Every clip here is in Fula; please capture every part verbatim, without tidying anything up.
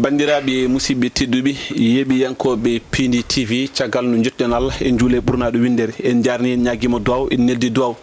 Banndiraaɓe musidɓe tedduɓe, yeeɓiyankooɓe Pindi T V, caggal no njettuɗen Allah, en njuule ɓurnaaɗo winndere, en njaarni, en ñaagiima duwaaw, en neldi duwaaw.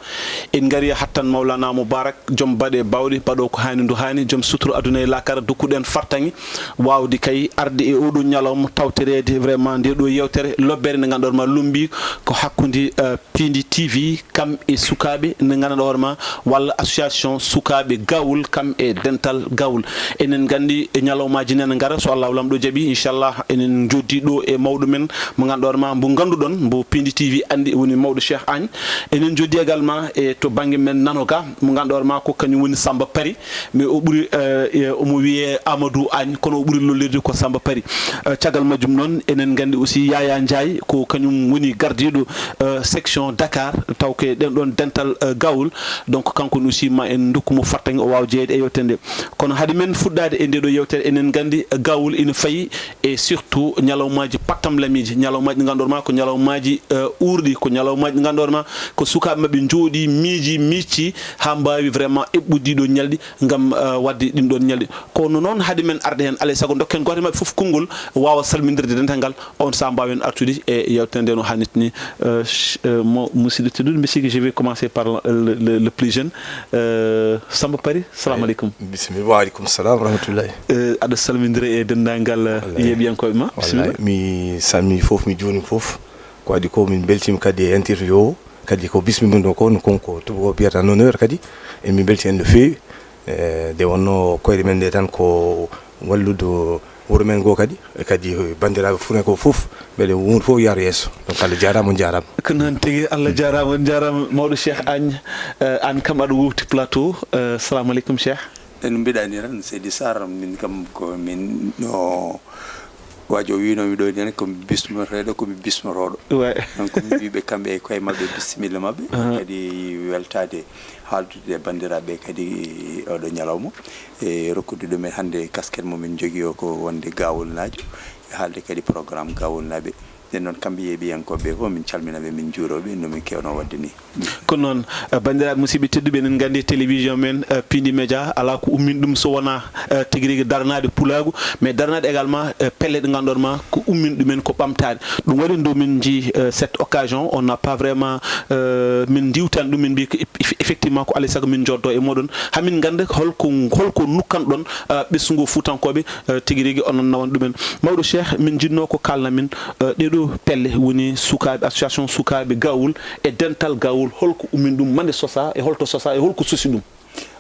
En ngari hattan Mawlana Moubarak, joom baɗe bawɗe, baɗo ko haani ndu haani, joom suturu aduna e laakara, dokkuɗen fartaŋŋe waawde kay arde e oɗo ñalawma, tawtoreede vraiment nde ɗo yeewtere lobbere nde ngannduɗon ma lumbi ko hakkunde, eh, Pindi T V, kam e sukaaɓe nde ngannduɗaa hoore ma, walla association sukaaɓe Gawol, kam e dental Gawol. Enen nganndi e ñalawmaaji nana ngara, so Allahu Laamɗo jaɓi, inchallah, enen njoddi ɗo e mawɗo men mo ngannduɗaa hoore ma, mbo ngannduɗon, mbo Pindi T V anndi, woni mawɗo Cheikh Agne. Enen njoddi également e to bannge men nano ga, mo ngannduɗaa hoore ma ko kañum woni Samba Pari, mais o ɓuri, eh, eh, omo wiyee Amadou Agne, kono o ɓuri lollirde ko Samba Pari. Eh, caggal majjum noon, enen nganndi aussi Yaya Ndiaye, ko kañum woni gardiiɗo, eh, section Dakar, taw ko e ɗen ɗon dental, eh, Gawol. Donc, kanko ne aussi, ma en ndokku mo fartaŋŋe, o waawa jeyeede e yeewtere nde. Kono hade men fuɗɗaade e nde ɗo yeewtere, enen nganndi Gawol ina fayi e surtout ñalawmaaji pattamlamiiji, ñalawmaaji ɗi ngannduɗaa hoore ma ko ñalawmaaji, eh, uurɗi, ko ñalawmaaji ɗi ngannduɗaa hoore ma ko sukaaɓe maɓɓe njooɗi, miiji, miijti, haa mbaawi vraiment eɓɓude ɗii ɗoo ñalɗi ngam, eh, waɗde ɗiin ɗoon ñalɗi. Kono noon, hade men arde heen, alaa e sago ndokken gooto e maɓɓe fof konngol, waawa salminirde dental ngal, oon sahaa mbaawen artude e yeewtere nde no haanirta ni. Eh, ch-, eh, mo, musidɗo tedduɗo, mbi sikki je vais commencer par le, le, le plus jeune. Eh, Samba Pari, salamu aleykum. Bisimilla, wa aleykum salam wa rahmatullahi. Eh, aɗa salmindira e denndaangal, eh, yeeɓiyankooɓe ma. Bisimilla. Wallahi, mi salmini fof, mi juurima fof. Ko adii ko min mbeltiima kadi e interview o, kadi ko bismi min ɗo ko, no kon ko tubakoɓe mbiyata honneur kadi. E min mbelti heen no feewi. Eh, nde wonnoo koyɗe men nde tan ko wallude wuro men ngo kadi, e kadi banndiraaɓe Fuuta ko fof, mbele huunde fof yahra yeeso. Donc, Allah jaaraama, on jaaraama. Ko noon tigi, Allah jaaraama, on jaaraama. Mawɗo Cheikh Agne, eh, aan kam aɗa wowti plateau. Eh, salamu aleykum, Cheikh. En mbiɗani tan, Seydi Sarr, min kam ko min no waajo wiino mi ɗo ni, ko mi bismoteeɗo, ko mi bismotooɗo. Ouais. Donc, mi wiiɓe kamɓe e koye maɓɓe, bisimilla maɓɓe. Aha. Kadi weltaade haaldude e banndiraaɓe kadi oɗo ñalawma. E rokkude ɗumen hannde kasket mo min njogii o ko wonde Gawolnaajo. E haalde kadi programme Gawolnaaɓe. Nden noon, kamɓe yeeɓiyankooɓe ɓe fof, min calmina ɓe, min njuuroo ɓe, no min keewno waɗde ni. Ko noon, eh, banndiraaɓe musidɓe tedduɓe, enen nganndi télévision men, eh, Pindi Média, alaa ko ummini ɗum so wonaa, eh, tigi rigi daranaade pulaagu, mais daranaade également, eh, pelle ɗe ngannduɗaa hoore ma ko ummini ɗumen ko ɓamtaade. Ɗum waɗi nde min njii, eh, cette occasion, on n'a pas vraiment, eh, min ndiwtani ɗum, min mbii ko eff-, eff-, effectivement ko alaa e sago min njooddoo e mooɗon, haa min ngannda holko, holko nukkanɗon, eh, ɓesngu fuutankooɓe, eh, tigi rigi onon nawan ɗumen. Mawɗo Cheikh, min njiɗnoo ko kaalna min, eh, ɗee ɗoo pelle woni sukaaɓe, association sukaaɓe Gawol e dental Gawol, holko ummini ɗum, mande sosaa e holto sosaa e holko sosi ɗum?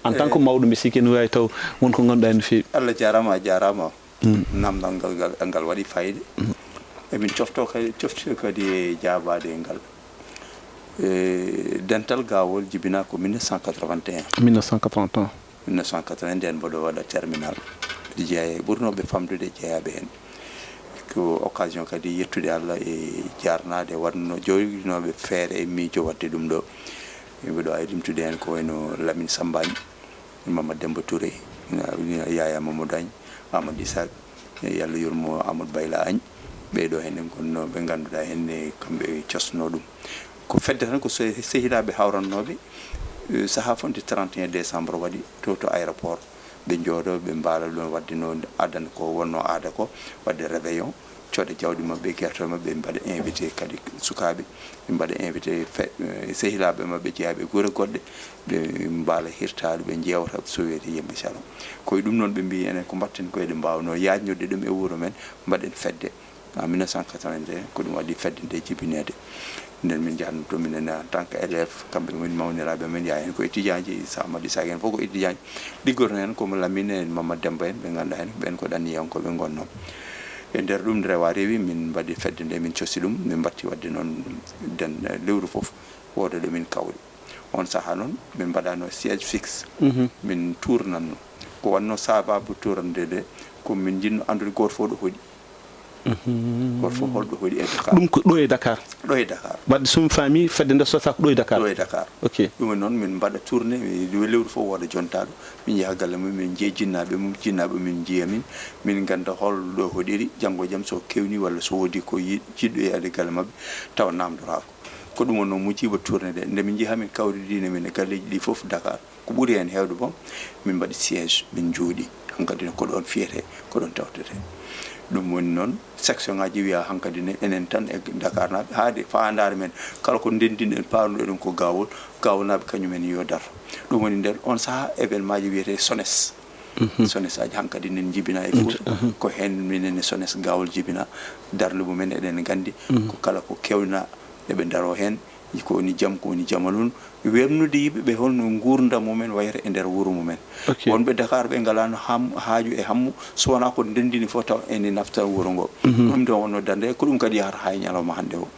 En tant que, eh, mawɗo, mbi sikki ene waawi taw won ko ngannduɗaa ene feewi. Allah jaaraama, a jaaraama. Mm. Naamndal ngal, ngal, ngal waɗi faayiida. Mm. Emin cofto kadi, cofti kadi e jaabaade e ngal. E dental Gawol jibinaa ko mille neuf cent quatre-vingt-un. Mille neuf cent quatre-vingt-un. Mille neuf cent quatre-vingt-un, nden mboɗo waɗa terminal. Mbiɗo jeyaa e ɓurnooɓe famɗude jeyaaɓe heen. Ko occasion kadi yettude Allah e jaarnaade waɗno jooɗinooɓe feere e miijo waɗde ɗum ɗo. Mbiɗo waawi limtude heen ko wayno Lamine Samba Agne, Mamadou Demba Touré, Yaya Mamadou Agne, Amadou Isaac, e yo Allah yurmo Amadou Bayla Agne. Ɓee ɗoo heen en ngonnoo, ɓe ngannduɗaa heen ne kamɓe cosnoo ɗum. Ko fedde tan ko se-, sehilaaɓe hawrannooɓe, eh, sahaa fof nde trente et un décembre waɗi to, to aéroport. Ɓe njooɗoo, ɓe mbaala ɗum waɗde no adana ko wonnoo aada ko, waɗde réveillon, cooda jawɗi maɓɓe, gerte maɓɓe, ɓe mbaɗa invité kadi sukaaɓe, ɓe mbaɗa invité fe-, eh, sehilaaɓe maɓɓe jeyaaɓe e gure goɗɗe, ɓe mbaala hirtaade, ɓe njeewta, so wiyetee yimɓe calon. Ko e ɗum noon ɓe mbii enen ko mbaɗten ko eɗen mbaawnoo yaajnude ɗum e wuro men, mbaɗen fedde. En mille neuf cent quatre-vingt-un, ko ɗum waɗi fedde nde jibineede. Nden min njahnoo to, minen en tant que élève, kamɓe woni mawniraaɓe men, yaa heen ko étudiant ji, Samadi Saag en fof ko étudiant ji. Liggoto heen ko mo Lamine en, Mamadou Demba en, ɓe ngannduɗaa heen, ɓeen ko ɗanniyankooɓe ngonnoo. E nder ɗum, nde rewa rewi, min mbaɗi fedde nde, min cosi ɗum, min mbatti waɗde noon den, lewru fof, wooda ɗo min kawri. On sahaa noon, min mbaɗaano siège fixe. Mhm. Min tuurnanno. Ko wannoo sababu tuurnde nde, ko min njiɗno anndude gooto fof ɗo hoɗi. Mhm. Gooto fof holɗo hoɗi e Dakar. Ɗum ko ɗo e Dakar? Ɗo e Dakar. Wadde so mi faami, fedde nde sosaa ko ɗo e Dakar? Ɗo e Dakar. Ok. Ɗum woni noon, min mbaɗa tournée, lewru fof wooda jontaaɗo. Min njaha galle mum, min njiya jinnaaɓe mum, jinnaaɓe min njiya min. Min ngannda holɗo hoɗiri, janngo e jam so kewnii walla so woodii ko yi-, jiɗɗo yaade galle maɓɓe, tawa naamndoraaka. Ko ɗum wonnoo muujiba tournée nde. Nde min njehi haa min kawridii min e galleeji ɗii fof Dakar, ko ɓuri heen heewde boom, min mbaɗi siège, min njooɗii. Hankadi ne ko ɗoon fiyetee, ko ɗoon tawtetee. Ɗum woni noon, section ngaji wiya hankadi ne enen tan e Dakar naaɓe, haade faandaare men, kala ko ndenndinɗen, paarnuɗen ɗum ko Gawol, Gawolnaaɓe kañumen yo daro. Ɗum woni nder on sahaa, événement ji wiyetee SONES. SONES aji hankadi nen njibina e Fuuta. Ko heen minen e SONES Gawol jibina. Darnde mumen eɗen nganndi, ko kala ko kewna eɓe ndaroo heen. Ko woni jam, ko woni jamalun. Wemnude yimɓe ɓe holno nguurndam mumen wayata e nder wuro mumen. Wonɓe Dakar ɓe ngalaano ham-, haaju e hammu, so wonaa ko ndenndini fof taw ene nafta wuro ngo. Ɗum ɗo wonno darnde, ko ɗum kadi yahata haa e ñalawma hannde o.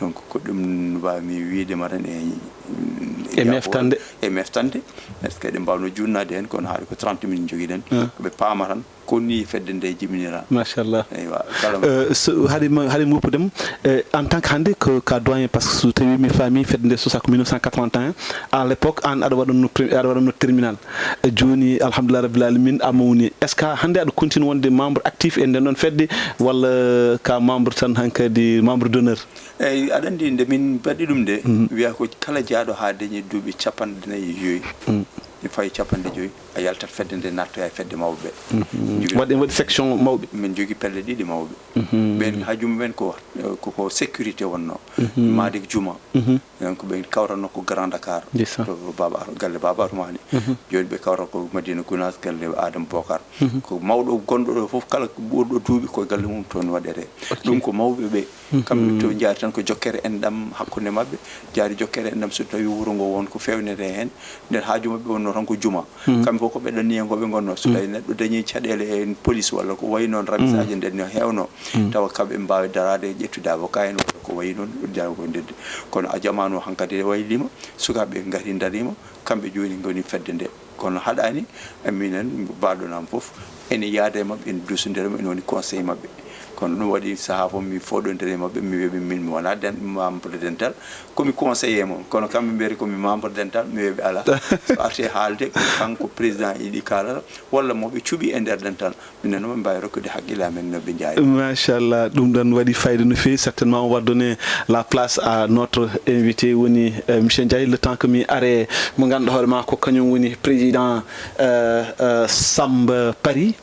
Donc ko ɗum mbaawmi wiyde ma tan e, e meftande. E meftande. Est-ce que eɗen mbaawno juutnaade heen, kono haade ko trente minutes njogiɗen. Ko ɓe paama tan, ko nii fedde nde jibinira. Machallah. Eywa, kala. Eh, so, haade ma-, haade mi woppudem, eh, en tant que hannde ko ka doyen, parce que so tawi mi faami fedde nde sosa ko mille neuf cent quatre-vingt-un, à l'époque, an aɗa waɗanno pre-, aɗa waɗanno terminal. Eh, jooni, alhamdulillah rabbil alamin, a mawni. Est-ce que hannde aɗa continue wonde membre actif e nden ɗon fedde, walla ka membre tan hankadi, membre d'honneur? Eyyi, aɗa anndi nde min mbaɗi ɗum nde, wiya ko kala jaaɗo haa dañi duuɓi capanɗe nayi e joyi, e fayi capanɗe joyi, a yaltat fedde nde, nattoya e fedde mawɓe ɓe. Jogi- Waɗi, waɗi section mawɓe. Min jogi pelle ɗiɗi mawɓe. Ɓen haaju mumen ko, ko, ko sécurité wonno. Maade juma. Donc ɓe kawratno ko Grand Dakar. Ndeysaan. To Baba Ar-, galle Baba Atoumani. Jooni ɓe kawrata ko Madina Gounass, galle Adama Bokar. Ko mawɗo gonɗo ɗo fof, kala ko ɓurɗo duuɓi, ko galle mum toon waɗete. Ok. Ɗum ko mawɓe ɓe. Kamɓe to njaari tan ko jokkere enɗam hakkunde maɓɓe. Njaari jokkere enɗam so tawi wuro ngo won ko fewnete heen, nden haaju maɓɓe wonno tan ko juma. Kamɓe fof ko ɓe ɗanniyankoɓe ngonno. So tawi neɗɗo dañi caɗeele e police walla ko wayi noon, rabisaaji nden no heewno. Tawa kamɓe mbaawi daraade, ƴettude avocat en walla ko wayi noon, udditde ko ndedde. Kono a jamaanu o hankadi waylima, sukaaɓe ngari ndariima, kamɓe jooni ngoni fedde nde. Kono haɗaani, e minen, mbaɗɗo nam fof, ene yaada e maɓɓe, ene duusondira e maɓɓe, ene woni conseil maɓɓe. Kono ɗum waɗi sahaa fof mi fooɗondira e maɓɓe, mi wiya ɓe min mi wonaa den-, membre dental, ko mi conseiller mon. Kono kamɓe mbiyata ko mi membre dental, mi wiya ɓe alaa. So arti haalde, ko kanko président yiɗi kaalata, walla mo ɓe cuɓi e nder dental. Minen noon, min mbaawi rokkude hakkille amen no ɓe njaari. Machallah, ɗum ɗon waɗi fayida no feewi. Certainement, on va donner la place à notre invité, woni, euh, monsieur Ndiaye, le temps que mi are, mo ngannduɗaa hoore ma ko kañum woni président, euh, euh, Samba Paris.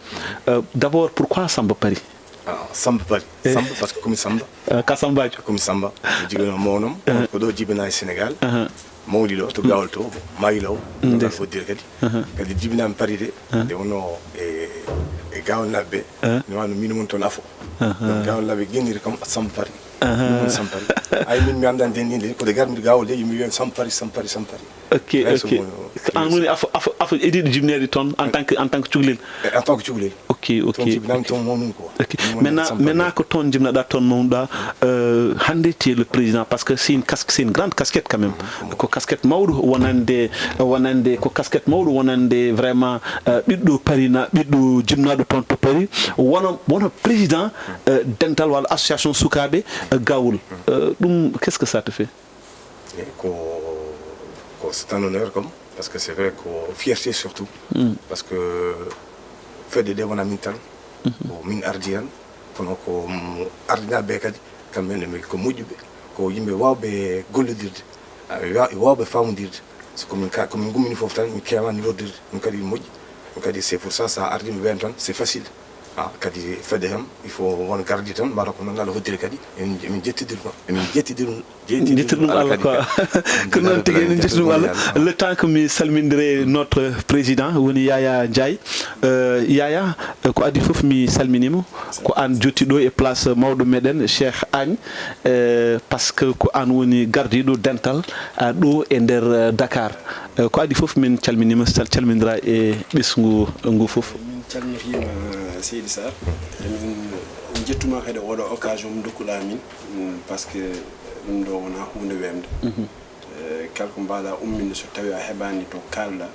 Euh, d'abord, pourquoi Samba Paris? Ah, Samba Paris. Eh. Samba, parce que ko mi Samba. Eh, ka Sambaajo. Ko mi Samba. Mi jibinaa mawnam. Eh. Ko ɗo jibinaa e Sénégal. Aha. Mawɗi ɗo, to Gawol to, maayi law. Ndeysaan. Ɗo fof dire kadi. Aha. Kadi jibinaami Paris de. Aha. Nde wonno e, e Gawolnaaɓe ɓe. Aha. Mi wano min woni toon afo. Aha. Donc Gawolnaaɓe genniri kam Samba Paris. Aha. Min woni Samba Paris. Ay, min mi anndaa nden ni de, ko de garmi Gawol de, yimɓe wiyan Samba Paris, Samba Paris, Samba Paris. Ok, ok. Ko an woni afo, afo, afo idiiɗo jibneede toon en tant que, en tant que cukalel? Eh, en tant que cukalel. Ok, ok. Toon jibinami, toon mawnumi quoi. Ok. Maintenant, maintenant ko toon jibnaɗa, toon mawnuɗa, euh, hannde tu es le président, parce que c'est une casque, c'est une grande casquette quand même. Ko casquette mawɗo wonande, wonande, ko casquette mawɗo wonande vraiment, euh, ɓiɗɗo Paris na, ɓiɗɗo jibnaɗo toon to Paris. Wona, wona président, euh, dental walla association sukaaɓe, euh, Gawol. Euh, ɗum, qu'est-ce que ça te fait? E ko, ko c'est un honneur kam, parce que c'est vrai ko fierté surtout. Parce que fedde nde wona min tan, ko min ardi hen, kono ko, mm, ardinaaɓe ɓe kadi, kamɓe ne ko moƴƴuɓe, ko yimɓe waawɓe gollodirde, ah, wa-, waawɓe faamondirde. So ko min ka-, ko min ngummini fof tan, min keewaani lordirde, ɗum kadi ne moƴƴi. Ɗum kadi c'est pour ça, so a ardii ɓeen tan, c'est facile. Ah, kadi fedde tan, il faut won gardi tan, mbaɗa ko noon Allah hoddiri kadi. Emin, emin jettidiri ɗum, emin jettidiri ɗum, jettidiri ɗum Allah quoi. Ko noon tigi, emin jettidi ɗum Allah. Le temps que mi salmindire notre président, woni Yaya Ndiaye. Euh, Yaya, euh, ko adii fof mi salminiima. Ko aan jotti ɗo e place mawɗo meɗen, Cheikh Agne. Euh, parce que ko aan woni gardiiɗo dental, ah, ɗo e nder, euh, Dakar. Eh, ko adii fof, min calminiima, sal-, calmindira e ɓesngu ngu fof. Min calmitiima, Seydi Sarr. Emin njettuma kadi oɗo occasion mo ndokkuɗa min, mm, parce que ɗum ɗo wonaa huunde weemde. Eh, kala ko mbaawɗa umminde, so tawi a heɓaani to kaalɗa,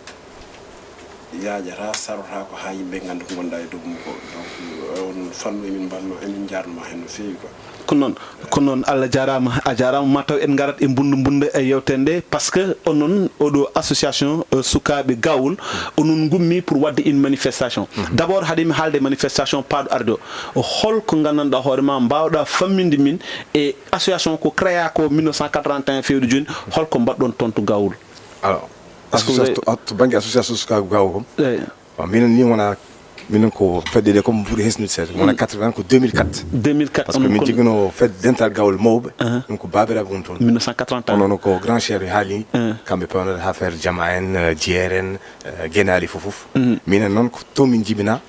yaaƴata, sarotaako haa yimɓe ngannda ko ngonɗa e dow mum ko. Donc, on fannu emin mbarno, emin njaarnoma heen no feewi quoi. Ko noon, ko noon, Allah jaaraama, a jaaraama. Ma taw en ngarat e mbundu mbunda e yewtere nde, parce que onon, oɗo association, euh, sukaaɓe Gawol, onon ngummi pour waɗde une manifestation. D'abord, haade mi haalde manifestation paaɗo arde o, holko nganndanɗaa hoore ma mbaawɗaa famminde min e association ko créa ko mille neuf cent quatre-vingt-un feewde jooni, holko mbaɗɗon toon to Gawol? Alors, parce que association, to, to bannge association sukaaɓe Gawol kam, eyi. Bon, minen ni wona, Minen ko fedde ɗe comme ɓuri hesnude seeɗa. Wona quatre-vingts, ko deux mille quatre. Deux mille quatre. Parce que min jigino fedde dental gawol mawɓe. Ɗum ko baabiraaɓe woni toon. Mille neuf cent quatre-vingts. Kono noon ko grand cher mi haali. Kamɓe pewnata affaire jama en, euh, jeere en, euh, genaali fof fof. Minen noon ko toon min jibina.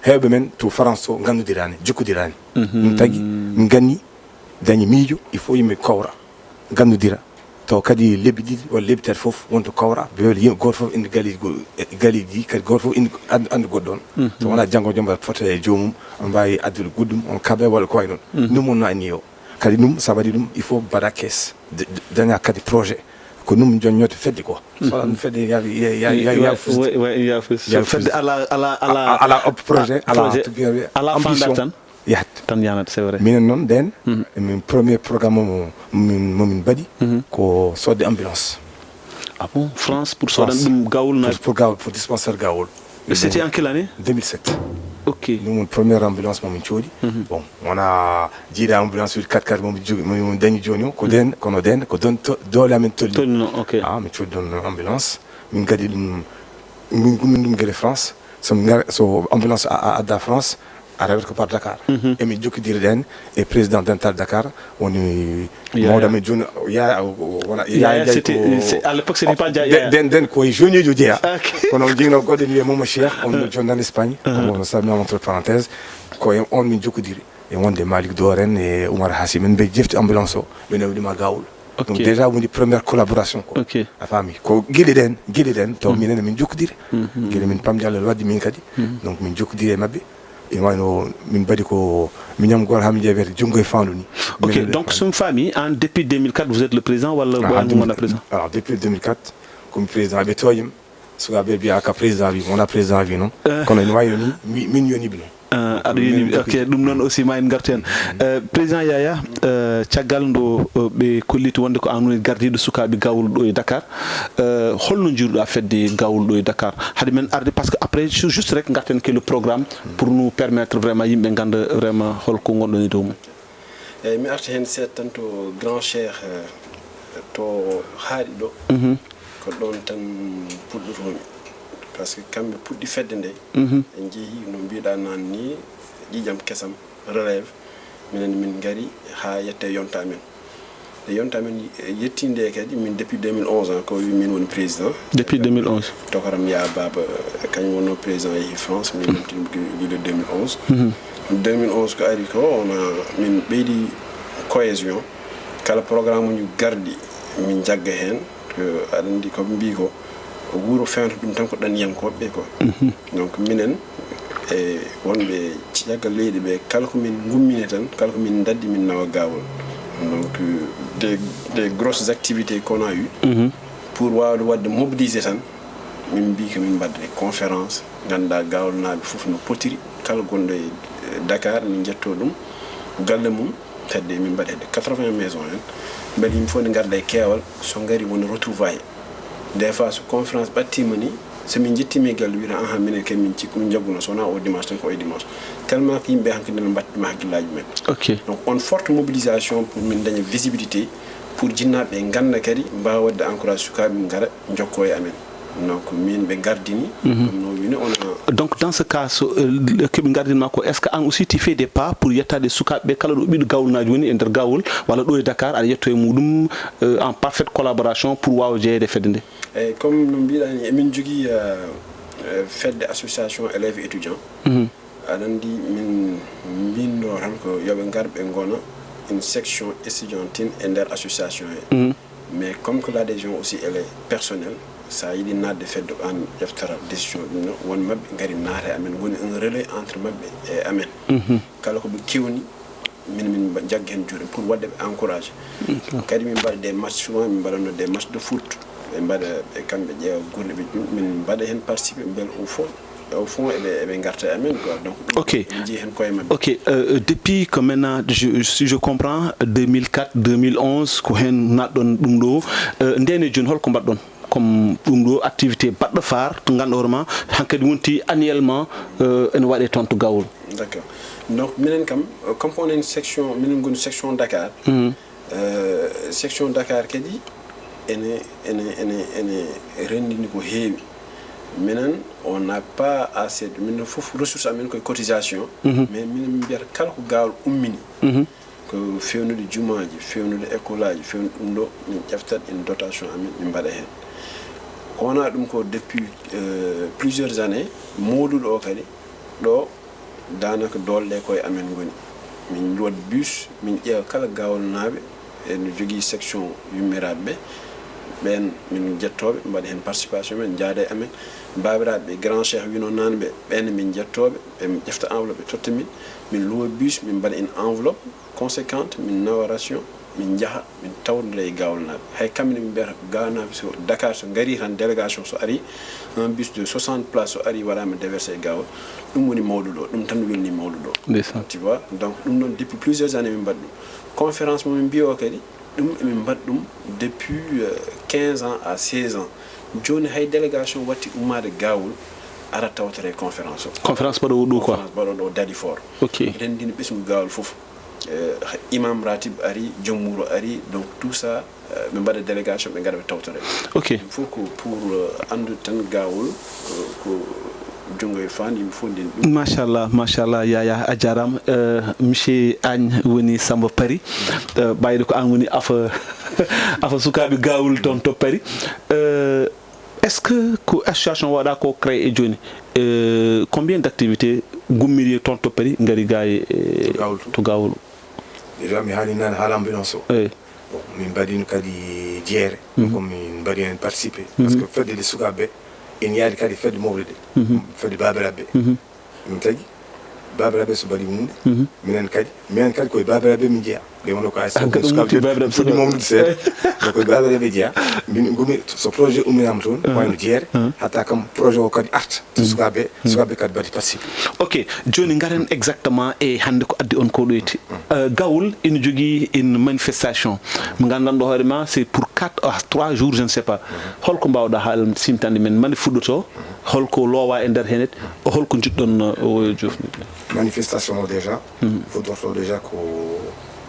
Heewɓe men to France to ngannudiraani, jokkodiraani. Ɗum tagi min nganni, dañi miijo, il faut yimɓe kowra, ngannudira. Taw kadi lebbi ɗiɗi walla lebbi tati fof wonto kowra, bewle yimɓe gooto fof indi galeeji go-, e galeeji ɗi, kadi gooto fof indi andu, andu goɗɗo on. So wonaa janngo jom mbaɗa fota e joomum, on mbaawi addude goɗɗum, on kaɓe walla ko wayi noon. Ɗum wonnoo anniye o. Kadi ɗum, so a waɗi ɗum, il faut mbaɗa kees, d-, d-, daña kadi projet. Ko ɗum joññote fedde ko. So wonaa ɗum fedde ya, ya, ya, ya, ya, ya, fedde ala, ala, ala, ala op projet, ala projet, to mbiya, ala ambition. Tan yahat. Tan yanat, c'est vrai. Minen noon, nden, min premier programme mo, mo min, mo min mbaɗi, ko sodde ambulance. Ah bon, France pour sodan ɗum gawol na? Pour, pour gawol, pour dispensaire gawol. Et c'était en quelle année? Deux mille sept. Ok. Ɗum woni première ambulance mo min coodi. Bon, wona jiiɗa ambulance uji quatre-quatre mo min jogi, mo min dañi jooni o, ko nden, kono nden, ko don to-, doole amen tolni. Tolni noon, ok. Ah, min coodi ɗon ambulance. Min kadi ɗum, min gummin ɗum gere France. So min ngar-, so ambulance a, a, adda France, a rewata ko par Dakar. Emin jokkodiri ɗen e président dental Dakar, woni mawɗo men jooni, Yaya, wona Yaya Ndiaye, c'était, ko c'est, à l'époque, c'était pas Yaya. Den, den, den ko e jooni o jeyaa. Ok. Kono on jigno goɗɗo ni e Momo Cheikh, on no jooni nan Espagne. On salmina entre parenthèse. Ko e on min jokkodiri. E wonde Malick Dore en e Oumar Hassi, min mbe jefti ambulance o, ɓe nawdi ma gawol. Ok. Donc déjà woni première collaboration ko. Ok. A faami? Ko geɗe ɗen, geɗe ɗen, taw minen min jokkodiri. Geɗe min pamdi Allah waddi min kadi. Donc min jokkodiri e maɓɓe. E wayno min mbaɗi ko miñam gor ha min jeewete junngo e faandu ni. Ok, donc so mi faami, an depuis deux mille quatre, vous êtes le président walla ɓooyan mo wona président? Alors depuis deux mille quatre, ko mi président, ɓe tooñim. Sukaaɓe mbiya ka président wi, wona président wi noon. Kono ene wayno ni, mi, min yoni ɓe noon. Ah, aɗa yoni, ok, ɗum noon aussi ma en ngartu heen. Euh, président Yaya, euh, caggal nde, euh, ɓe kolliti wonde ko an woni gardiiɗo sukaaɓe gawol ɗo e Dakar, euh, holno njiiruɗa fedde gawol ɗo e Dakar? Hade men arde, parce que après, ju-, juste rek ngarten ke le programme pour nous permettre vraiment yimɓe ngannda vraiment holko ngonɗon e dow mum. Eyyi, mi arti heen seeɗa tan to grand cheikh, eh, to haaɗi ɗo. Ko ɗoon tan puɗɗotoomi. Par ce que kamɓe puɗɗi fedde nde, en njehii, no mbiɗa naan ni, ƴiƴam kesam, relève, minen min ngari haa yette yonta amen. E yonta amen, eh, yettinde kadi, min depuis deux mille onze, hein, ko wi min woni président. Depuis deux mille onze. Tokaram Ya Baba, eh, kañum wonno président yehi France, min nantini depuis le deux mille onze. Deux mille onze ko ari ko, on a, min ɓeydi cohésion. Kala programme uji garɗi, min jagga heen. Ko aɗa anndi ko ɓe mbii ko, wuro fewnata ɗum tan ko ɗanniyankooɓe ɓe ko. Donc minen, e wonɓe caggal leydi ɓe, kala ko min ngummini tan, kala ko min ndaddi, min nawa gawol. Donc des, des grosses activités qu'on a eu, pour waawde waɗde mobiliser tan, min mbii ko min mbaɗde conférence, ngannduɗaa gawolnaaɓe fof no potiri, kala gonɗo e Dakar, min njettoo ɗum galle mum. Fedde min mbaɗi hedde quatre-vingts maisons en. Mbele yimɓe fof ne ngarda e keewal, so ngari woni retrouvaille. Des fois so conférence ɓattiima ni, so min njettiima e galle, wiyata, "Ahan, minen kay min cikku min njagguno, so wonaa o dimanche tan ko o dimanche." Tellement que yimɓe hankadi no mbattuma hakkillaaji men. Ok. Donc on forte mobilisation pour min daña visibilité, pour jinnaaɓe ɓe ngannda kadi, mbaawa waɗde encourage sukaaɓe mum ngara, njokkoo e amen. Donc min ɓe ngardini. Ɗum no wini on. Donc dans ce cas, so, euh, keɓe ngardini ma ko, est-ce que an aussi tu fais des pas pour yettaade sukaaɓe ɓe, kala ɗo ɓiɗɗo gawolnaajo woni e nder gawol walla ɗo e Dakar, aɗa yetto e muɗum, euh, en parfaite collaboration pour waawa jeyeede e fedde nde? Eyyi, comme no mbiɗa ni, emin jogii, euh, euh, fedde association élèves étudiants. Aɗa anndi min mbindo tan ko yo ɓe ngar ɓe ngona une section estudiantine e nder association he. Mais comme que l'adhésion aussi elle est personnelle, sa yiɗi naatde fedde an ƴeftata décision ɗum no, won maɓɓe ngari naata e amen, woni un relais entre maɓɓe e amen. Kala ko ɓe kewni, min, min mba-, njagga heen juuɗe pour waɗde ɓe encouragé. Kadi min mbaɗa des matchs, souvent min mbaɗanno des matchs de foot. Ɓe mbaɗa, ɓe kamɓe ƴeewa gurɗe ɓe ɗum, min mbaɗa heen participer, mbele au fond, au fond eɓe, eɓe ngarta e amen quoi. Donc ɗum, ok, ɓe njii heen koye maɓɓe. Ok, euh, depuis que maintenant, je, si je comprends, deux mille quatre, deux mille onze, ko heen naatɗon ɗum ɗo. Euh, ndeen e jooni, holko mbaɗɗon? Comme ɗum ɗo activité baɗɗo faar, to ngannduɗaa hoore ma, hankadi wonti annuellement, euh, ene waɗe toon to Gawol. D'accord. Donc minen kam, euh, comme ko onon section, minen ngoni section Dakar. Euh, section Dakar kadi ene, ene, ene, ene renndini ko heewi. Minen, on n'a pas assez, minen fof ressource amen koye cotisation. Mais minen min mbiyata kala ko gaawol ummini, ko fewnude jumaaji, fewnude école aji, fewnude ɗum ɗo, min ƴeftat en dotation amen, min mbaɗa heen. Ko wona ɗum ko depuis, euh, plusieurs années, mawluudo o kadi, ɗo daanaka doole ɗe koye amen ngoni. Min waɗ bus, min ƴeewa kala gaawolnaaɓe, ene jogii section yummiraaɓe ɓe. Ɓeen min jettooɓe, mbaɗa heen participation, min njaada e amen. Baabiraaɓe ɓe, grand cheikh wino naan ɓe, ɓeen min jettooɓe, ɓe ƴefta enveloppe, ɓe totta min. Min luwa bus, min mbaɗa en enveloppe conséquente, min nawa ration, min njaha, min tawdondira e gaawolnaaɓe. Hay kamɓe ne min mbiyata ko gaawolnaaɓe, so Dakar so ngari tan, délégation so ari, un bus de soixante places so ari, waɗaama déversé e gaawol. Ɗum woni mawluudo o, ɗum tan welni mawluudo o. Ndeysaan. Tu vois, donc ɗum noon depuis plusieurs années min mbaɗa ɗum. Conférence mo min mbiya o kadi, ɗum emin mbaɗa ɗum depuis, euh, quinze ans à seize ans. Jooni hay délégation watti ummaade gaawol, ara tawtore e conférence o. Conférence mbaɗoowo ɗo quoi? Conférence mbaɗoowo ɗo Dalifort. Ok. Renndini ɓesngu gaawol fof. Eh, imam ratib ari, joom wuro ari, donc tout ça, eh, ɓe mbaɗa délégation, ɓe ngara ɓe tawtore. Ok. Ɗum fof ko pour, eh, anndude tan gaawol, eh, ko junngo e faandu, yimɓe fof ndeni ɗum. Machallah, machallah, Yaya, a jaaraama. Eh, monsieur Agne woni Samba Paris. Eh, ɓayde ko aan woni afa, afa sukaaɓe gaawol toon to Paris. Eh, est-ce que ko association waɗa ko créé e jooni? Eh, combien d'activités gummiri toon to Paris, ngari ga e, eh, To gaawol to? To gaawol? Déjà, mi haali nane haala ambulance o. Eyi. Bon, min mbaɗino kadi jeere. Mhm. Comme min mbaɗi heen participé. Mhm. Parce que fedde ɗe sukaaɓe ɓe, ene yaadi kadi fedde mawɗe ɗe. Mhm. Fedde baabiraaɓe ɓe. Mhm. Ɗum tagi, baabiraaɓe ɓe so mbaɗi mumɗe, mhm, minen kadi, minen kadi koye baabiraaɓe ɓe min jeyaa. Nde wonno ko ay. Ah, sukaaɓe ɓe mawnude seeɗa. Ko koye baabiraaɓe ɓe jeyaa. Min ngumi so projet ummiraama toon, mhm, wayno jeere, mhm, hatta kam projet o kadi arta. To, mhm, sukaaɓe, mhm, sukaaɓe kadi mbaɗi participé. Ok, jooni ngaren exactement e hannde ko addi on ko ɗoyti. Euh, Gawol ina jogii une manifestation. Mo nganndanɗo hoore ma, c'est pour quatre à trois jours, je ne sais pas. Holko mbaawɗa haal simtande min, mande fuɗɗoto, holko loowa e nder heen, holko njiɗɗon, euh, o jofni? Manifestation o déjà, fuɗɗorto déjà ko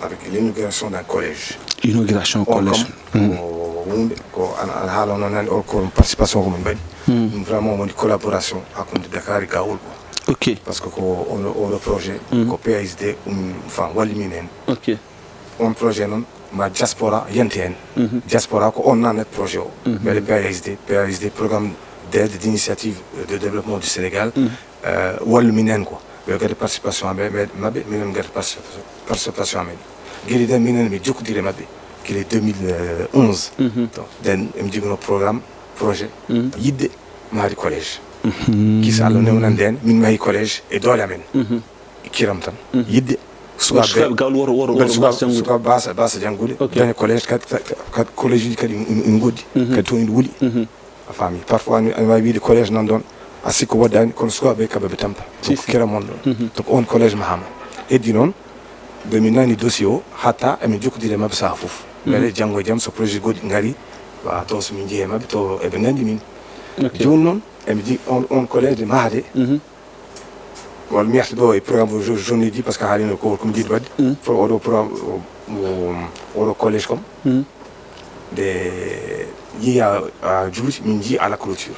avec l'inauguration d'un collège. Inauguration collège. On kam, ko wumɓe, ko ana, ana haala on nani, on ko participation ko min mbaɗi. Ɗum vraiment woni collaboration hakkunde Dakar e Gawol ko. Ok. Parce que ko oɗo, oɗo projet, ko P A S D, um, enfin, walli min heen. Ok. On projet noon, ma diaspora yante heen. Diaspora ko on nanat projet o. Mbeɗe P A S D, P A S D, Programme d'aide d'initiative de développement du Sénégal, euh, wallu min heen ko. Ɓe gadda participation maɓɓe, maɓɓe, maɓɓe, minen min gadda participation, participation amen. Gila nden minen mi jokkodiri e maɓɓe gila deux mille onze. Donc, nden emin joginoo programme, projet, yiɗde mahde collège. Kisa Allah newnan nden, min mahi collège e doole amen. Kiram tan. Yiɗde sukaaɓe, sukaaɓe Gawol woto, woto, woto baasa janngude. Sukaaɓe baasa, baasa janngude. Ok. Daña collège kadi, kadi, kadi collége uji kadi ina, ina ngoɗɗi. Kadi toon ina wuli. A faami? Parfois, ni, aɗa waawi wiyde collège nan ɗoon, a sikku woɗɗaani, kono sukaaɓe ɓe kamɓe ɓe tampa. Si, donc, si. Kiram on ɗoon. Donc, on collège mahaama. Heddi noon, nde min nani dossier o, hatta emin jokkodiri e maɓɓe sahaa fof. Mbele janngo e jam, so projet goɗɗi ngari, wa, taw so min njehi e maɓɓe, taw eɓe nganndi min. Ok. Jooni noon, emin nji-, on, on collège de mahde, walla mi yahta ɗo e programme jo-, journée ɗi, parce que haalino ko, ko mi jiɗi waɗde. Pour oɗo programme, o, o, oɗo collège comme. Nde yehi a, a juuti, min njii ala clôture.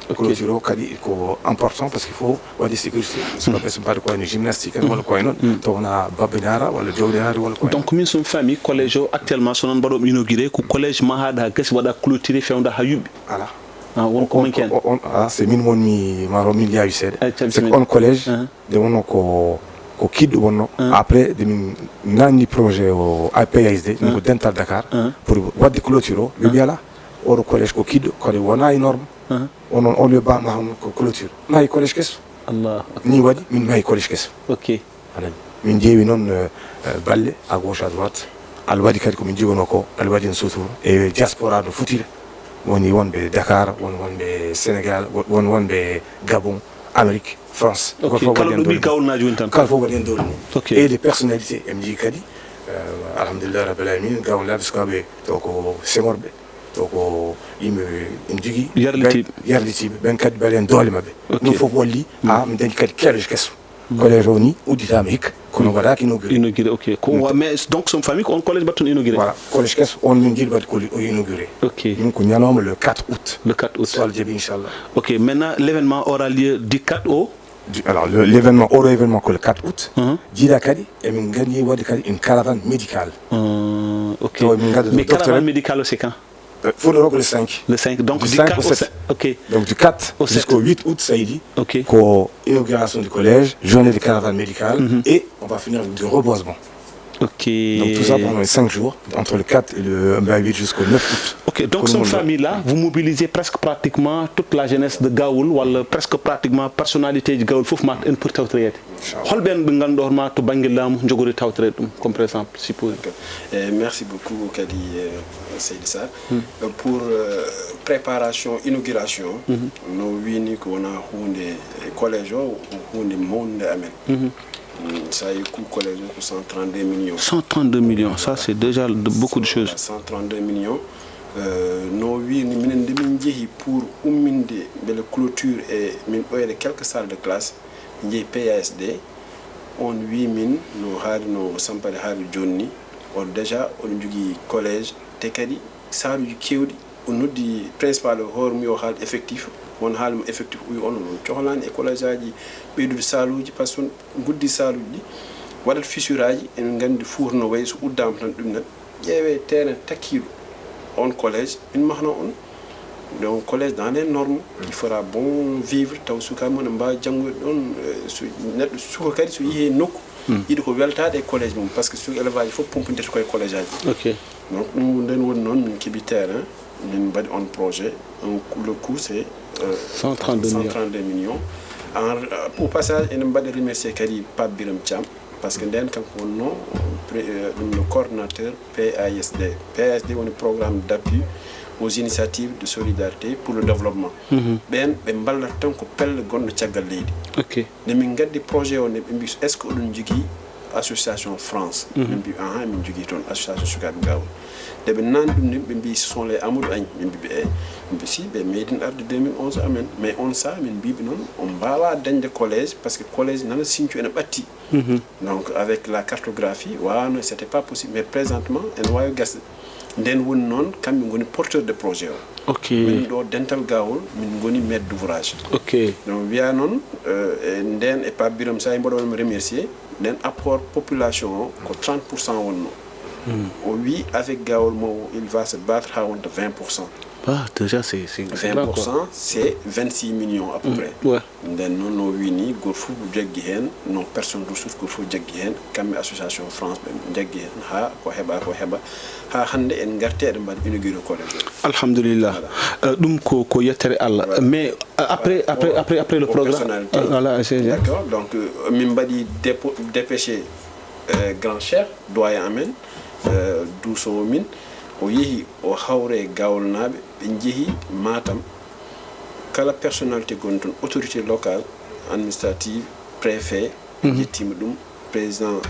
Ok. Clôture o kadi ko important, parce que il faut waɗde sécurité. Sukaaɓe so mbaɗa ko wayno gymnastique en walla ko wayi noon, taw wona babbe ndaara walla jawdi ndaari walla ko wayi noon. Donc, min so mi faami, collège o actuellement, so noon mbaɗo inauguré, ko collège mahaɗo ha gasi, waɗa clôturé, fewda ha yuɓɓi. Ala. Ah, won ko manque en? On, on, ah, c'est min wonmi, maro min yaawi seeɗa. Ay, c'est que on collège, nde wonno ko, ko kiɗɗo wonno. Après, nde min nanni projet o, A P S D, min ko dental Dakar, pour waɗde clôture o, ɓe mbi ala, oɗo collège ko kiɗɗo, kadi wona e norme. On, on, on le ba ma ko clôture. Mahi collège keso. Allahu akbar. Ni waɗi, min mahi collège keso. Ok. Aɗa anndi? Min njeewi noon, eh, eh, balle, à gauche, à droite. Allah waɗi kadi ko min njogonoo ko, Allah waɗi en sutura. E diaspora no fotiri. Woni wonɓe Dakar, won wonɓe Sénégal, won, won wonɓe Gabon, Amérique, France. Ok, kala ɗo ɓii Gawolnaajo woni tan? Kala fof waɗi en dowri mum. Ok. Et des personnalités, en njii kadi, eh, alhamdulillah rabbil alamin, Gawolnaaɓe sukaaɓe to ko Senghorɓe, to ko yimɓe en njogii. Yarlitiiɓe. Ɓen, yarlitiiɓe, ɓen kadi mbaɗi en doole maɓɓe. Ok. Ɗum fof walli, haa min dañi kadi collège keso. Collège o ni udditaama hikka. kono waɗaaki inauguré. Inauguré, ok. Ko wa mais donc somi faami ko on collège mbaɗton inauguré. Voilà, collège keso on min njiɗi mbaɗde koli o inauguré. Ok. Min ko ñalawma le quatre août. Le quatre août. So Allah jaɓi inchallah. Ok, maintenant l'événement aura lieu du quatre au. Alors l'événement, oɗo événement ko le quatre août. Jiiɗa kadi emin nganndi waɗde kadi une caravane médicale. Ok. Tawa min ngadda mais caravane médicale c'est quand? Fof le cinq. Le cinq, donc du cinq au sept. Ok. Donc du quatre jusqu'au huit août, ça y est. Ok. Pour inauguration du collège, journée de caravane médicale, et on va finir avec du reboisement. Ok. Donc tout ça pendant les cinq jours, entre le quatre et le bah, huit jusqu'au neuf août. Ok, donc cette famille-là, vous mobilisez presque pratiquement toute la jeunesse de Gaoul, wala presque pratiquement personnalité de Gaoul, fof ma en pour tawtoreede. Holɓe en ɓe ngannduɗaa hoore ma to bannge laamu njogori tawtoreede ɗum comme par exemple supposé. Eh, merci beaucoup kadi eh, seydi sar pour eh, préparation inauguration no wini ko wona hunde eh, collège o ko hunde mawnde amen ça e coût collège o ko 132 millions 132 millions, ça c'est déjà de, beaucoup de choses. 132 millions. Euh, no wini minen nde min jeehi pour umminde beele clôture e min ɓoyde quelques salles de classe, jeeyi P A S D. On wi min no haali no sampade haali jonni, o déjà oɗon jogii collège te kadi saaluuji keewɗi. O noddi principal o hoore mum yo haal effectif. Won haali mo effectif uyu on on cohlani e collège aji ɓeydude saaluuji par ce que guddi saaluuji ɗi waɗat fissure aji. Emin nganndi fuuta no wayi so uddama tan ɗum nan ƴeewe terrain takkiiɗo on collège min mahno on. Donc collège dans les normes il fera bon vivre taw sukaaɓe mum ne mbaawa janngoyde ɗon. So neɗɗo suka kadi so yehi e nokku yiɗi ko weltaade e collège mum par ce que suka élevage fof pompodirta koye collège aji. Ok. Donc ɗum nden woni noon min keɓi terrain min mbaɗi on projet. Le coût c'est 132 millions. 132 millions. Au passage eɗen mbaɗi remercier kadi Pape Birame Thiam par ce que nden kanko wonno ɗum no coordonnateur P A S D. P A S D woni programme d'appui aux initiatives de solidarité pour le développement. Ɓen ɓe mballata tan ko pelle gonɗo caggal leydi. Ok. Nde min ngaddi projet o nde ɓe mbi est ce que oɗon jogii association France? Min mbi aha min jogii toon association sukaaɓe Gawol. Nde ɓe nani ɗum ni ɓe mbi ce sont les Amadou Agne? Min mbi ɓe eyi. Ɓe mbi si ɓe meeɗin arde 2011 amen mais on saha min mbiɓe noon on mbawa dañde collège par ce que collège nana sincu ene ɓatti. Donc avec la cartographie wawano c'était pas possible mais présentement ene wawi gasde. Nden woni noon kamɓe ngoni porteur de projet o. Ok. Min ɗo dental gawol min ngoni maître d'ouvrage. Ok. Donc wiya noon e nden e Pape Birame Sahi mboɗo wonmo remercier nden apport population o ko 30 pourcent wonno. O wi avec gawol mo il va se battre ha wonta 20 pourcent. Ah, déjà c'est c'est c'est grand quoi. 20 pourcent c'est 26 millions à peu près. Ouais. Nden noon no wini goto fof jaggi heen no personne ressource goto fof jaggi heen kamɓe association France ɓe jaggi heen ha ko heɓa ko heɓa ha hannde en garti eɗen mbaɗa inauguré collège o. Alhamdulillah. Ɗum ko ko yettere Allah mais après après après après le programme. Voilà. D'accord donc min mbaɗi dépêché grand chef doyen amen duusowo min o yeehi o hawre gawolnaaɓe ɓe njehi Matam. Kala personnalité gonɗo toon autorité locale administrative préfet ɓe njettiima ɗum. Président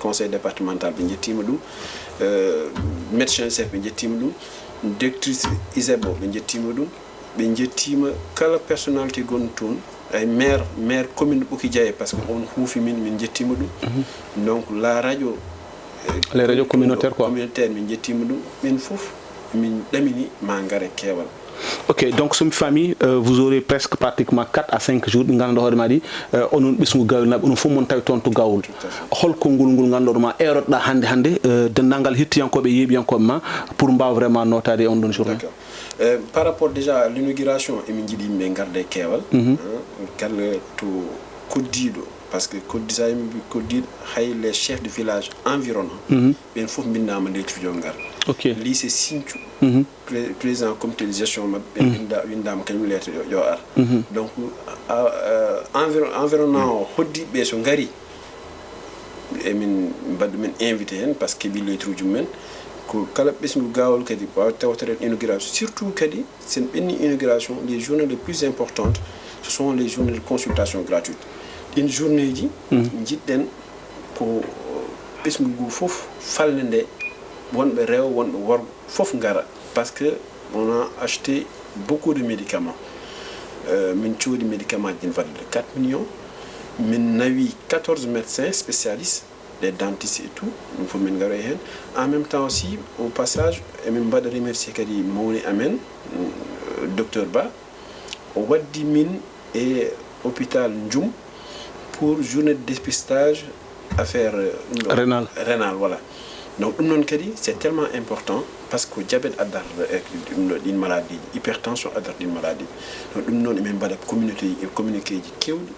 conseil départemental ɓe njettiima ɗum. Médecin chef ɓe njettiima ɗum. Directrice iseb o ɓe njettiima ɗum. Ɓe njettiima kala personnalité gonɗo toon ay maire maire commune ɓoki diaye par ce que on huufi min min njettiima ɗum. Donc la radio les radios communautaires quoi. Communautaire min njettiima ɗum ɓen fof min ɗamini ma ngare keewal. Ok, donc somi faami vous aurez presque pratiquement quatre à cinq jours ɗi ngannduɗaa hoore maaɗi onon ɓesngu gawolnaaɓe onon fof mon tawi toon to gawol. Hol konngol ngol ngannduɗaa ma eerotoɗaa hannde hannde denndaangal hettiyankooɓe e yeeɓiyankooɓe ma pour mbaawa vraiment nootaade e on ɗon journée. Par rapport déjà à l'inauguration emin njiɗi yimɓe ngarda e keewal. Kala to koddiiɗo par ce que koddi sa yimɓe koddiiɗo hay les chefs de village environnant ɓen fof mbinnaama lettre jo ngar. Ok. Lycée Sinthiou président comité de gestion maɓɓe ɓe winda windama kañum lettre yo ar. Donc environ environnant o hoddiɓe so ngari emin mbaɗ ɗumen invité hen par ce que keeɓi lettre uji mumen. Ko kala ɓesngu gawol kadi wawa tawtoreede inauguration surtout kadi sen ɓenni inauguration les journées les plus importantes ce sont les journées de consultation gratuite. Ɗin journée ji jiɗɗen ko ɓesngu ngu fof falnde nde wonɓe rewo wonɓe worgo fof ngara par ce que on a acheté beaucoup de médicaments. Min coodi médicament ji ne fadde 4 millions. Min nawi quatorze médecins spécialistes, des dentistes et tout, ɗum fof min ngaroyi heen. En même temps aussi, au passage, emin mbaɗa remercier kadi mawni amen, mm, docteur Ba, o waddi min e hôpital Ndioum pour journée de dépistage affaire, euh, ɗum ɗo, rénal, rénal, voilà. Donc ɗum noon kadi c'est tellement important, parce que diabète addata, eh, ɗum ɗo, ɗin maladie ji, hypertension addata ɗin maladie ji. Donc ɗum noon emin mbaɗa communauté, communiqué ji kewɗi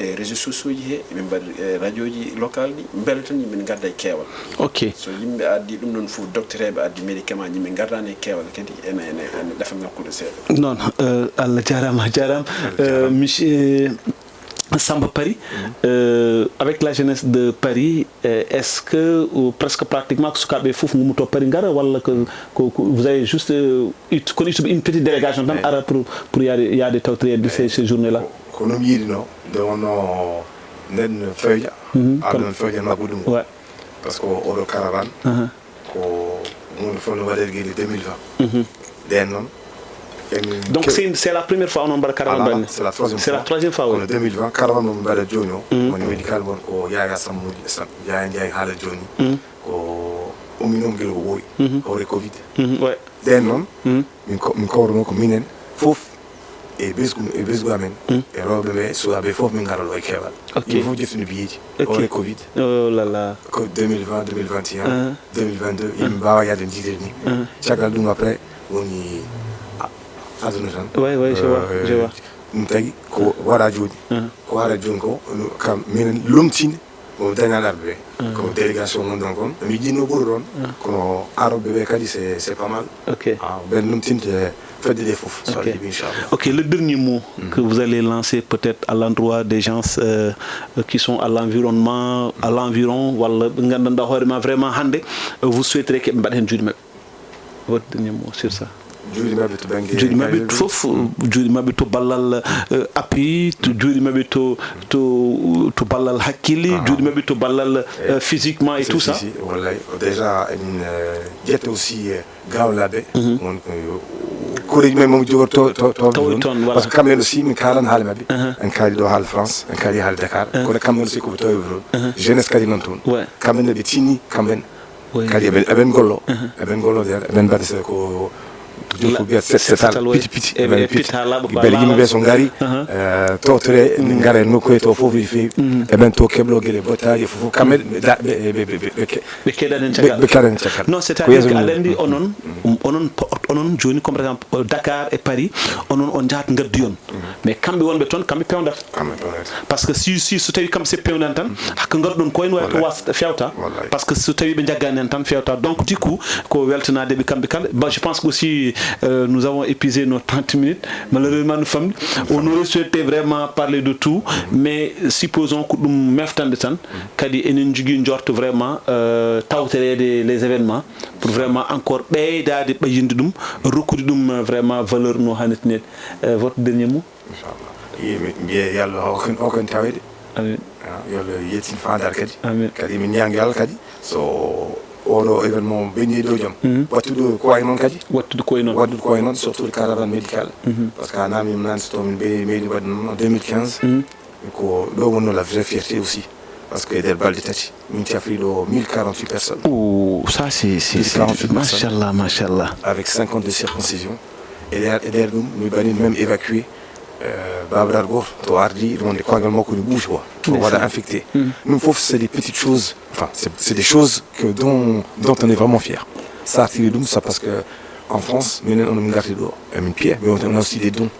e réseaux sociaux ji he, emin mbaɗa e radio ji local ɗi, mbele tan yimɓe ne ngarda e keewal. Ok. So yimɓe addi ɗum ɗon fof, docteur eɓe addi médicament, yimɓe ngardani e keewal kadi, ene, ene, ene ɗafa ŋakkude seeɗa. Noon, euh, Allah jaaraama, a jaaraama. Allah jaaraama. Euh, monsieur Samba Paris, euh, avec la jeunesse de Paris, euh, est-ce que, ou presque pratiquement, ko sukaaɓe fof ngummoto Paris ngara, walla ko, ko, ko vous avez juste, euh, it-, kono ittuɓe une petite délégation tan ara pour, pour yaade, yaade tawtoreede ces, ces journées-là? Ko, ko noon yiɗino, nde wonno nden fewja, mhm, aɗa kono noon fewja maggu ɗum. Ouais. Parce que oɗo caravane, aha, ko huunde fof no waɗeede gila deux mille vingt. Mhm. Nden noon, emin donc kew- c'est une, c'est la première fois onon mbaɗa caravane. Ala, banni, c'est la troisième fois. C'est la troisième fois, oui. Kono deux mille vingt, caravane mo min mbaɗa jooni o, mhm, woni médical mon ko Yaya Sammuji, Sam-, Yaya Ndiaye haala jooni. Mhm. Ko umminoo gila ko ɓooyi, mhm, hawre covid. Mhm, ouais. Nden noon, mhm, min ko, min kawruno ko minen fof e ɓesgu, e ɓesgu amen, mm, e rewɓe ɓe, sukaaɓe fof min ngara ɗo e keewal. Ok. Yimɓe fof jeftini biyeeji. Ok. Hawre covid. Oh là là. Ko deux mille vingt, deux mille vingt et un, ah, deux mille vingt-deux, yimɓe mbaawa yaade njiideede ni. Ah. Caggal ɗum après woni a-, aduna tan. Ouais, ouais, je vois, euh, je vois. Ɗum tagi ko waɗa jooni. Ah. Ko waɗa jooni ko, kam minen lomtinde. Ko dañal arɓe ɓe. Mm. Ko délégation mon ɗon kon. Mi yiɗno ɓuro ɗon. Mm. Kono arɓe ɓe kadi, c'est, c'est pas mal. Ok. Ah, ɓen ɗum tinte fedde ɗe fof. So, ok, Allah jaɓi, inchallah. Ok, le dernier mot, mm, que vous allez lancer peut-être à l'endroit des gens, euh, qui sont à l'environnement, à l'environ, walla ɓe nganndanɗaa hoore ma vraiment hannde, euh, vous souhaiterez que ɓe mbaɗa heen juuɗe maɓɓe. Votre dernier mot sur ça. Juuɗe maɓɓe to bannge, juuɗe maɓɓe fof, juuɗe maɓɓe to ballal, euh, appui, to juuɗe maɓɓe to, to, to ballal hakkille, ah, juuɗe maɓɓe to ballal, eh, euh, physiquement et si, tout si, ça. Si, wallay. Déjà, emin, euh, jetta aussi, euh, Gawlaɓe. Mhm. Won ko yo, koreeji men mo jogor to, to, to, tawri toon, voilà. Parce que kamɓe aussi, min kaalan haala maɓɓe. Uh-huh. En kaali ɗo haala France, en kaali haala Dakar. Uh-huh. Kono kamɓe aussi ko ɓe tawi toon. Uh-huh. Jeunesse kadi noon toon. Ouais. Kamɓe ne ɓe tini, kamɓe ne. Oui. Kadi eɓen, eɓen gollo, eɓen gollo nder, eɓen mbaɗa se ko jokku biyat set setal, ouais, piti piti. Eɓe pita laaɓa ko beele yimɓe ɓe so ngari, eh, totore, ngara e nokku he to fof ene feewi. Eɓen to keɓlo gele bottaaji fof, kamɓe ɓe da-, ɓe, ɓe, ɓe, ɓe, ɓe ke-, ɓe keɗat heen caggal. Ɓe keɗat heen caggal. Non, c'est-à-dire que aɗa anndi onon, onon po-, onon jooni, comme par exemple, euh, Dakar et Paris, onon on njahat ngaddoyon. Mais kamɓe wonɓe toon, kamɓe pewndat. Kamɓe pewndat. Parce que si, si, so tawi kamɓe se pewnani tan, hakka ngadduɗon ko en wawi ko wasta fewta. Wallay. Parce que so tawi ɓe jaggani en tan fewta. Donc, du coup, ko weltanadeɓe kamɓe kala. Bah, je pense que aussi, euh, nous avons épuisé nos trente minutes. Malheureusement, nous sommes, on aurait souhaité vraiment parler de tout. Mais supposons ko ɗum meftande tan. Kadi enen jogui jorto vraiment, euh, tawtorede les événements. Pour vraiment encore ɓeydade ɓayyinde ɗum, rokkude ɗum, euh, vraiment valeur no hannirta ni. Euh, votre dernier mot? Inchallah. Yi, mi, mi wiya yo Allah hokku en, hokku en tawede. Amin. Ah, yo Allah yettin fandare kadi. Amin. Kadi min ñaagi Allah kadi, so oɗo événement ɓenni ɗo jam. Mhm. Wattude ko wayi noon kadi. Wattude ko wayi noon. Wattude ko wayi noon, surtout le caravane médical. Mhm. Parce que a namdima nane so taw min ɓe-, meeɗi waɗde noon en deux mille quinze. Mhm. Ko ɗo wonno la vraie fierté aussi. Parce que e nder balɗe tati, min cafri ɗo mille quarante-huit personnes. Oh, ça c'est, c'est, mille quarante-huit personnes. Machallah, machallah. Avec cinquante-deux circoncisions. E nder, e nder ɗum, mi mbaɗi même évacué, euh, babiraɗo goto to ardi, ɗum wonde koyngal makko ne ɓuuti quoi. O waɗa infecté. Mm. Ɗum fof, c'est des petites choses. Enfin, c'est, c'est des choses que dont, dont on est vraiment fier. Sa artiri ɗum, ça parce que en France, minen on min garti ɗo, emin piya, mais on a aussi des dons.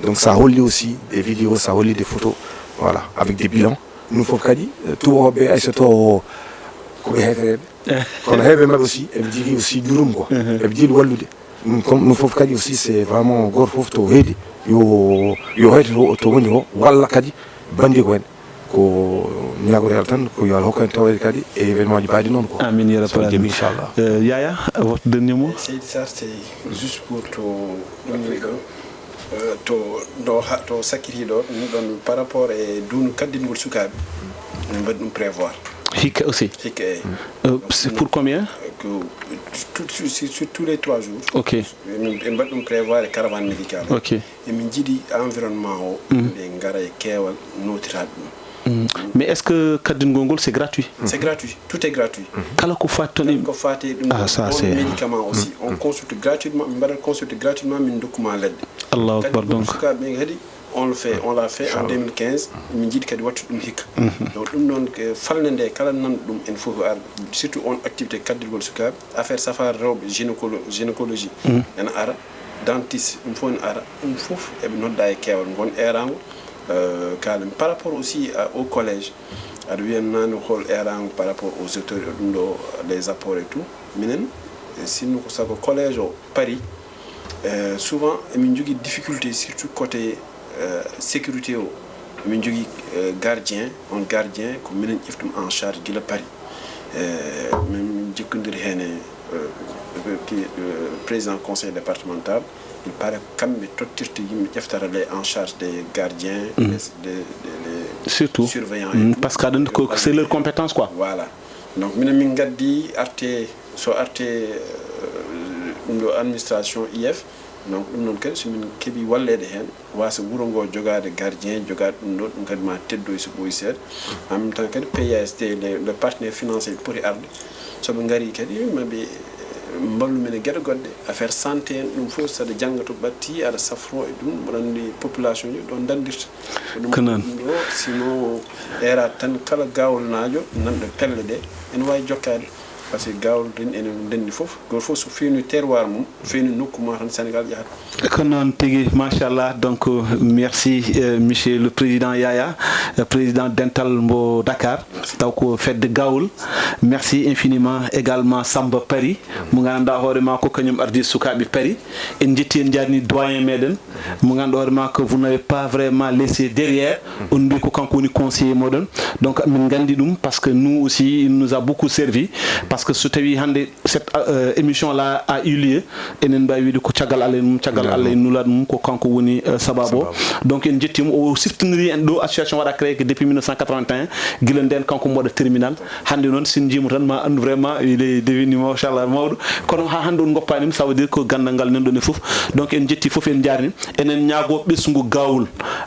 Donc ça holli aussi des vidéos, ça holli des photos, voilà, avec des bilans. Ɗum fof kadi, eh, tubakoɓe ɓe, hay so taw ko ɓe heefereɓe. Kono heeɓe maɓɓe aussi, eɓe jogui aussi jurum quoi. Mhm. Eɓe jiiɗi wallude. Ɗum comme ɗum fof kadi aussi, c'est vraiment goto fof to heedi, yo, yo hoyto to, to woni o, walla kadi bandiko en. Ko ñagoto Allah tan, ko yo Allah hokku en tawede kadi e événement ji baɗi noon quoi. Amin ya rabbal alamin. Inchallah. Euh, Yaya, votre dernier mot? Seydi Sarr, c'est juste pour to ɗum Euh, to, ɗo ha, to sakkiti ɗo, ɗum ɗon par rapport e duundu kaddingol sukaaɓe, min mbaɗi ɗum prévoir. Hikka aussi? Hikka, eyi. Euh, c'est pour combien? Ko tout, sur, sur, sur tous les trois jours. Ok. Min, en mbaɗi ɗum prévoir e caravane médical. Ok. Emin njiɗi environnement o, yimɓe ngara e keewal, nootiraade ɗum. Mais est-ce que kaddingol ngol, c'est gratuit? C'est gratuit, tout est gratuit. Kala ko faati toon e Ko faati ɗum Ah, ça, on c'est- médicament aussi, on consulte gratuitement, min mbaɗat consulté gratuitement, min dokkuma leɗɗe. Allahu akbar. Donc Sukaaɓe ɓen kadi, on le fait, on l'a fait en deux mille quinze. Min njiɗi kadi wattu ɗum hikka. Donc ɗum noon, falnde nde kala nan ɗum en fof ar, surtout on activité kaddirgol sukaaɓe, affaire safaare rewɓe, gynécolo- gynécologie ene ara, dentiste, ɗum fof ene ara. Ɗum fof eɓe nodda e keewal, ngon eeraango. Kaalen par rapport aussi au collège, aɗa wiya naane hol eeraango par rapport aux auteurs e ɗum ɗo, les apports et tout. Minen, sinno ko sago collège o paris, souvent emin njogii difficulté, surtout côté sécurité o. Emin njogii gardien, on gardien ko minen ƴeftum en charge gila paris. Min jokkondir heen e président conseil départemental. Il paraît kamɓe tottirta yimɓe ƴeftata les en charge des gardiens, des, des, des, des surtout surveillants et tout. Parce que aɗa anndi ko c'est leur compétence quoi. Voilà. Donc minen min ngaddi arte, so arte ɗum ɗo administration I F. Donc ɗum noon kadi so min keɓi walleede heen, wasa wuro ngo jogaade gardien, jogaade ɗum ɗo, ɗum kadi ma teddoy so ɓooyi seeɗa. En même temps kadi P A S T, le, le partenaire financier poti arde, so ɓe ngarii kadi maɓe mballu min e geɗe goɗɗe, affaire santé en, ɗum fof saɗa jannga to ɓatti aɗa safro e ɗum, mboɗa anndi population ji ɗon ndandirta. Ko ɗum Ko noon. Ɗum ɗo sino eera tan kala gawolnaajo nanɗo pelle ɗe ene waawi jokkaade. Parce que gawol ren ene ndenndi fof, gooto fof so feewni terroir mum, feewni nokku ma tan Sénégal yahata. Ko noon tigi, machallah. Donc merci, monsieur le président Yaya, président dental mbo Dakar, taw ko fedde gawol. Merci infiniment également Samba Paris, mo ganduɗa hoore ma ko kañum ardi sukaɓe Paris. En jetti, en jarni doyen meɗen, mo ganduɗa hoore ma que vous n'avez pas vraiment laissé derrière. On mbi ko kanko woni conseiller moɗon. Donc min gandi ɗum parce que nous aussi il nous a beaucoup servi, parce que so tawi hande cette émission là a eu lieu, enen mbawi wiide ko caggal Allah en mum, caggal Allah en nulaɗo mum, ko kanko woni sababu o. Donc en jettimo, o siftiniri en ɗo association waɗa créé que depuis mille neuf cent quatre-vingt-un. Guila nden kanko mo waɗa terminal. Hande noon sin jiimo tan ma andu vraiment il est devenu machallah mawɗo. Kono ha hande on goppanima, ça veut dire que gandal ngal nanɗon e foof. Donc en jetti foof, en jarni. Enen ñaago ɓesngu gawol,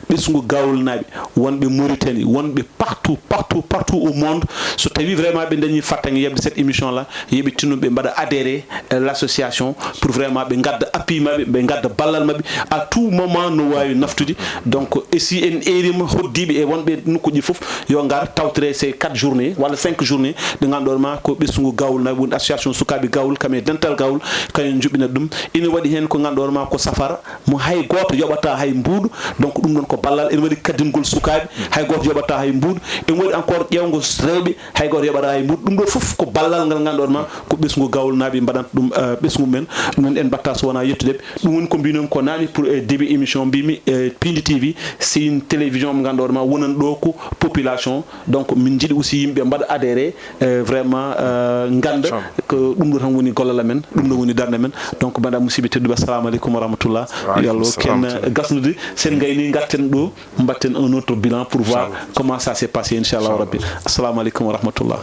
ɓesngu gawol naaɓe, wonɓe Mauritanie, wonɓe partout, partout, partout au monde. So tawi vraiment ɓe dañi fartaŋŋe yebde cette émission là, yoɓe tinno ɓe mbaɗa adhérer l'association pour vraiment ɓe gadda appui maɓɓe, ɓe gadda ballal maɓɓe à tout moment no wawi naftude. Donc e si en erima hoddiɓe e wonɓe nokkuji foof, yo ngar tawtire ces quatre journée walla cinq journée ɗe ganduɗa ma ko ɓesngu gawol naaɓe woni association sukaɓe gawol kam e dental gawol, kañum juɓɓinat ɗum. Ina waɗi hen ko ganduɗa ma ko safara mo hay goto yoɓata hay mbuuɗu. Donc ɗum ɗon ko ballal, ene waɗi kaddingol sukaɓe, hay goto yoɓata hay mbuuɗu. Ene waɗi encore ƴewgo rewɓe, hay goto yoɓata hay mbuuɗu. Ɗum ɗo foof ko ballal ngal ganduɗa ma ko ɓesngu gawol naaɓe mbaɗanta ɗum ɓesngu men. Ɗum en mbatta so wona yettudeɓe. Ɗum woni ko mbinomi ko nani pour début émission mbimi, Pindi T V c'est une télévision mo ganduɗa ma wonani ɗo ko population. Donc min jiiɗi aussi yimɓe mbaɗa adhéré vraiment ganda ko ɗum ɗo tan woni gollal amen, ɗum ɗo woni darde men. Donc mbaɗa musidɓe tedduɓe, assalamu aleykum wa rahmatullah. Yo Allah ken gasnude, sen gayni garten ɗo mbatten un autre bilan pour voir comment ça s'est passé, inchallahu rabbi. Assalamu aleykum wa rahmatullah.